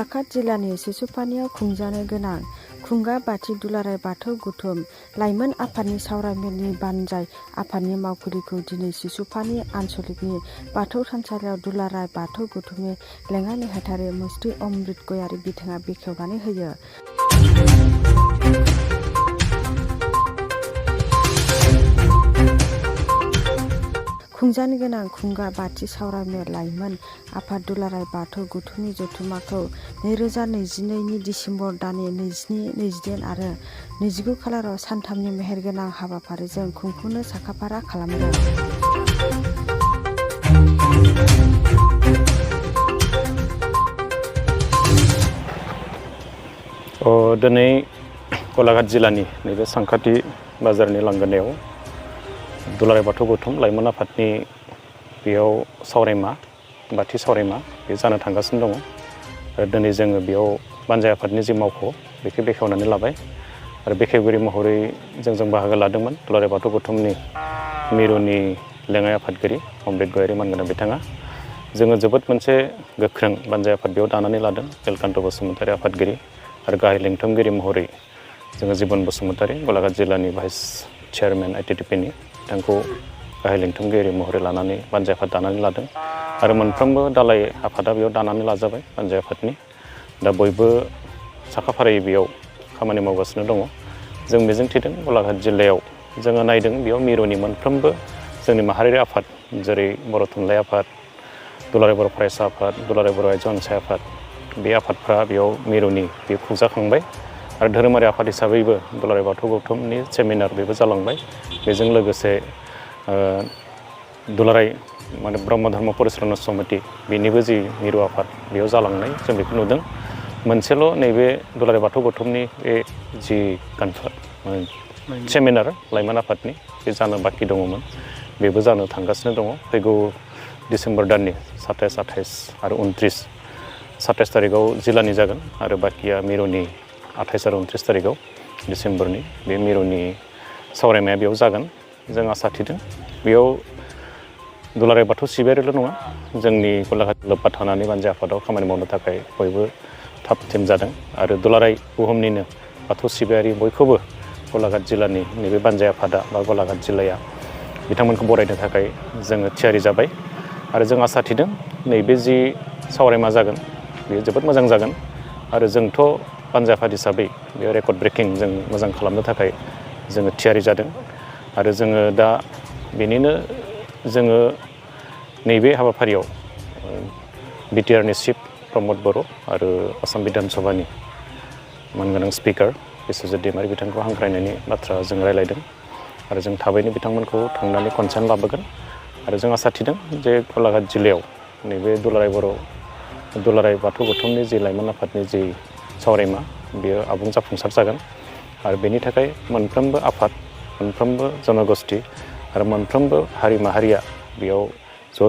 गलाघाट जिल्लानि सिसुपानियाव खुंजानो गोनां खुंगा बाथि दुलाराय बाथौ गौथुम लाइमोन आफादनि सावरायमेलनि बानजाय आफादनि मावखुलिखौ दिनै सिसुपानि आनसलिकनि बाथौ थानसालियाव दुलाराय बाथौ गौथुमनि लेङाइ नेहाथारि मुस्रि अमृत गयारि बिथाङा बेखेवनानै होयो। खुंजानो गोनां खुंगा बाथि सावरायमेल लाइमोन आफाद दुलाराय बाथौ गौथुमनि जथुम्माखौ 2022 डिसेम्बर दाननि 22, 23 आरो 29 खालाराव सानथामनि मेहेरगोनां हाबाफारिजों खुंफुंनो साखाफारा खालामदों। दिनै गलाघाट जिल्लानि नैबे सानखाथि बाजारनि लांगोनायाव दुलाराय बाथौ गौथुम लाइमोन आफादनि बेयाव सावरायमा बाथि सावरायमा बे जानो थांगासिनो दङ। दिनै जोङो बेयाव बानजाय आफादनि जि मावख' बेखौ बेखेवनानै लाबाय आरो बेखेवगिरि महरै जों बाहागो लादोंमोन दुलाराय बाथौ गौथुमनि मिरुनि लेङाइ आफादगिरि अमृत गयारि मानगोनां बिथाङा। जोङो जोबोद मोनसे गोख्रों बानजाय आफाद बेयाव दानानै लादों। बेलकान्त बसुमतारी आफादगिरि आरो गाहाय लेंथुमगिरि महरै जोङो जिबन बसुमतारी गलाघाट जिल्लानि भाइस चेयारमेन आइटिटिपिनि बिथांखौ गाहाय लेंथुमगिरि महरै लानानै बानजाय आफाद दानानै लादों आरो मोनफ्रोमबो दालाय आफादा बेयाव दानानै लाजाबाय बानजाय आफादनि। दा बयबो साखाफारायै बेयाव खामानि मावगासिनो दङ। जों मिजिंथिदों गलाघाट जिल्लायाव जोङो नायदों बेयाव मिरुनि मोनफ्रोमबो जोंनि माहारियारि आफाद जेरै बर' थुनलाइ आफाद, दुलाराय बर' फरायसा आफाद, दुलाराय बर' आइजो अनसाय आफाद, बे आफादफ्रा बेयाव मिरुनि बे खुंजाखांबाय आरो धोरोमारि आफाद हिसाबैबो दुलाराय बाथौ गौथुमनि सेमिनार बेबो जालांबाय। बेजों लोगोसे दुलाराय ब्रह्म धर्म परिचालना समिति बेनिबो जि मिरु आफाद बेयाव जालांनाय जों बेखौ नुदों। मोनसेल' नैबे दुलाराय बाथौ गौथुमनि बे जि सेमिनार लाइमोन आफादनि बे जानो बाखि दङमोन बेबो जानो थांगासिनो दङ। फैगौ डिसेम्बर दाननि 27, 28 आरो 27 थारिखआव जिल्लानि जागोन आरो बाखिया मिरुनि 28 आरो 29 थारिखआव डिसेम्बरनि बे मिरुनि सावरायनाया बेयाव जागोन। जों आसा थिदों बेयाव दुलाराय बाथौ सिबियारिल' नङा जोंनि गलाघाट लोब्बा थानानै बानजाय आफादाव खामानि मावनो थाखाय बयबो थाब थिम जादों आरो दुलाराय बुहुमनिनो बाथौ सिबियारि बयखौबो गलाघाट जिल्लानि नैबे बानजाय आफादा बा गलाघाट जिल्लाया बिथांमोनखौ बरायनो थाखाय जोङो थियारि जाबाय आरो जों आसा थिदों नैबे जि सावरायमा जागोन बेयो जोबोद मोजां जागोन आरो जोंथ' बानजाय आफाद हिसाबै बेयाव रेकर्ड ब्रेकिं जों मोजां खालामनो थाखाय जोङो थियारि जादों आरो जोङो दा बेनिनो जोङो नैबे हाबाफारियाव बिटिआरनि चिफ प्रमद बर' आरो आसाम बिधान सभानि मानगोनां स्पिकार बिस्वजित दैमारि बिथांखौ हांख्रायनायनि बाथ्रा जों रायलायदों आरो जों थाबैनो बिथांमोनखौ थांनानै कनसेन्ट लाबोगोन आरो जों आसा थिदों जे गलाघाट जिल्लायाव नैबे दुलाराय बाथौ गौथुमनि जि लाइमोन आफादनि जि सावरायमा बेयो आबुं जाफुंसार जागोन आरो बेनि थाखाय मोनफ्रोमबो आफाद, मोनफ्रोमबो जनगोष्ठी आरो मोनफ्रोमबो हारि माहारिया बेयाव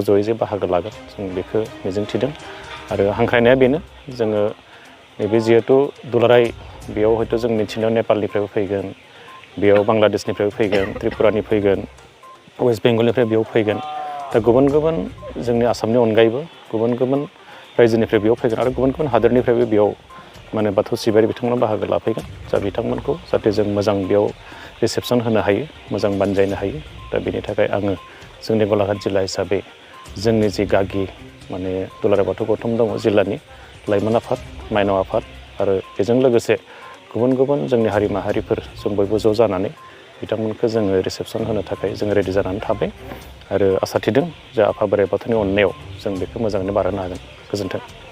ज'यै जे बाहागो लागोन जों बेखौ मिजिंथिदों आरो हांख्रायनाया बेनो जोङो नैबे जिहेथु दुलाराय बेयाव हयथ' जों मिथिनायाव नेपालनिफ्रायबो फैगोन, बेयाव बांलादेशनिफ्रायबो फैगोन, त्रिपुरानि फैगोन, वेस्ट बेंगलनिफ्राय बेयाव फैगोन। दा गुबुन गुबुन जोंनि आसामनि अनगायैबो गुबुन गुबुन रायजोनिफ्राय बेयाव फैगोन आरो गुबुन गुबुन हादोरनिफ्रायबो बेयाव बाथौ सिबियारि बिथांमोना बाहागो लाफैगोन। जा बिथांमोनखौ जाहाथे जों मोजां बेयाव रिसेपसन होनो हायो, मोजां बानजायनो हायो। दा बेनि थाखाय आङो जोंनि गलाघाट जिल्ला हिसाबै जोंनि जि गागि दुलाराय बाथौ गौथुम दङ जिल्लानि लाइमोन आफाद, माइनाव आफाद आरो बेजों लोगोसे गुबुन गुबुन जोंनि हारि माहारिफोर जों बयबो ज' जानानै बिथांमोनखौ जोङो रिसेपसन होनो थाखाय जों रेडि जानानै थाबाय आरो आसा थिदों जे आफा बोराइ बाथौनि अननायाव जों बेखौ मोजाङैनो बारहोनो हागोन। गोजोन्थों।